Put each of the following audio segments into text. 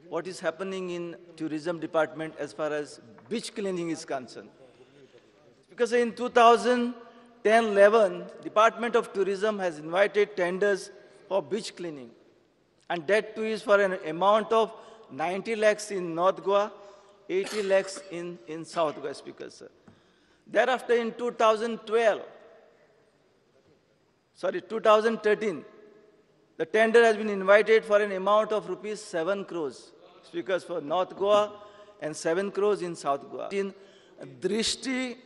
what is happening in tourism department as far as beach cleaning is concerned. Because in 2010-11, Department of Tourism has invited tenders for beach cleaning. And that too is for an amount of 90 lakhs in North Goa, 80 lakhs in South Goa, Speaker, sir. Thereafter in 2013, the tender has been invited for an amount of rupees 7 crores, Speakers, for North Goa and 7 crores in South Goa. In Drishti,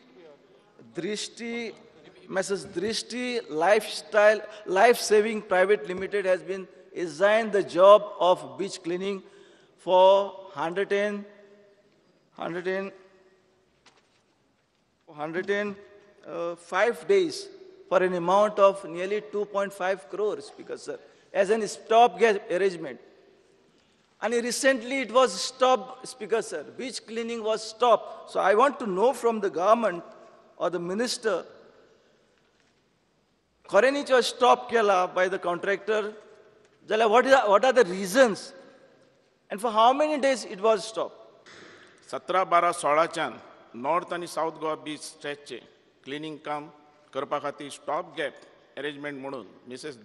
Mrs. Drishti Lifestyle, Life Saving Private Limited has been assigned the job of beach cleaning for 105 days for an amount of nearly 2.5 crores, Speaker, sir, as an stopgap arrangement. And recently it was stopped, Speaker, sir. Beach cleaning was stopped. So I want to know from the government or the minister, खऱ्यांनीच was stop केला by the contractor, जाल्यार what are the reasons and for how many days it was stopped? 17/12/16च्यान north आनी south Goa beach स्ट्रेचचे cleaning काम करपा खातीर stop gap arrangement म्हणून Mrs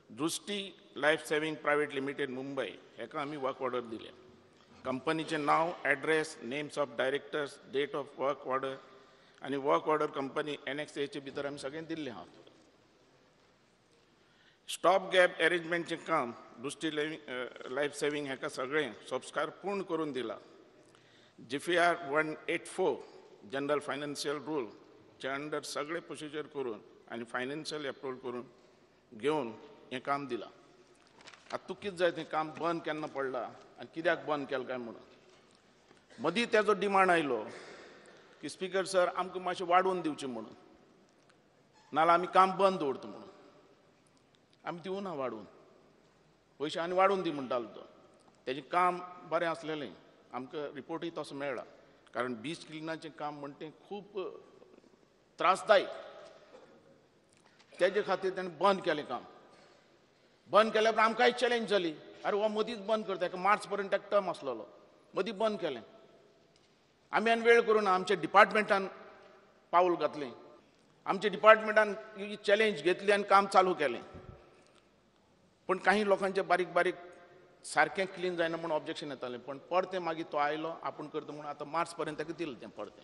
Drushti life saving private limited Mumbai हेका आमी work order दिले. कंपनीचें नांव, address, names of directors, date of work order आनी वर्क ऑर्डर कंपनी एनएक्स एचे भितर आमी सगळें दिल्लें आहा. स्टॉप गॅप अरेंजमेंटचें काम दृश्टी लायफ सेव्हिंग हेका सगळें संस्कार पूर्ण करून दिला. GFR 184 general financial रूलच्या under सगळे प्रोसिजर करून आनी फायनान्शियल अप्रुवल करून घेवन हें काम दिलां. आतां तुकीच जाय तें काम बंद केन्ना पडलां आनी कित्याक बंद केलें काय म्हणून. मदीं तेजो डिमांड आयलो की स्पीकर सर आमकां मातशें वाडोवन दिवचें म्हणून, नाजाल्यार आमी काम बंद दवरता म्हणून. आमी दिवना वाडोवन, पयशे आनी वाडोवन दी म्हणटालो तो. तेजें काम बरें आसलेलें, आमकां रिपोर्टूय तसो मेळ्ळा. कारण बीच क्लिनाचें काम म्हणटा तें खूब त्रासदायक, तेजे खातीर ताणें बंद केलें काम. बंद केल्या उपरांत आमकांय चॅलेंज जाली, आरे हो मदींच बंद करता, ताका मार्च पर्यंत ताका टर्म आसलेलो, मदीं बंद केलें. आमी आनी वेळ करूं ना, आमच्या डिपार्टमेंटान पावल घातलें, आमच्या डिपार्टमेंटान ही चॅलेंज घेतली आनी काम चालू केलें. पूण काही लोकांचे बारीक बारीक सारकें क्लीन जायना म्हूण ऑब्जेक्शन येतालें, पण परतें मागीर तो आयलो आपूण करता म्हणून आतां मार्च पर्यंत ताका दिलें तें परतें.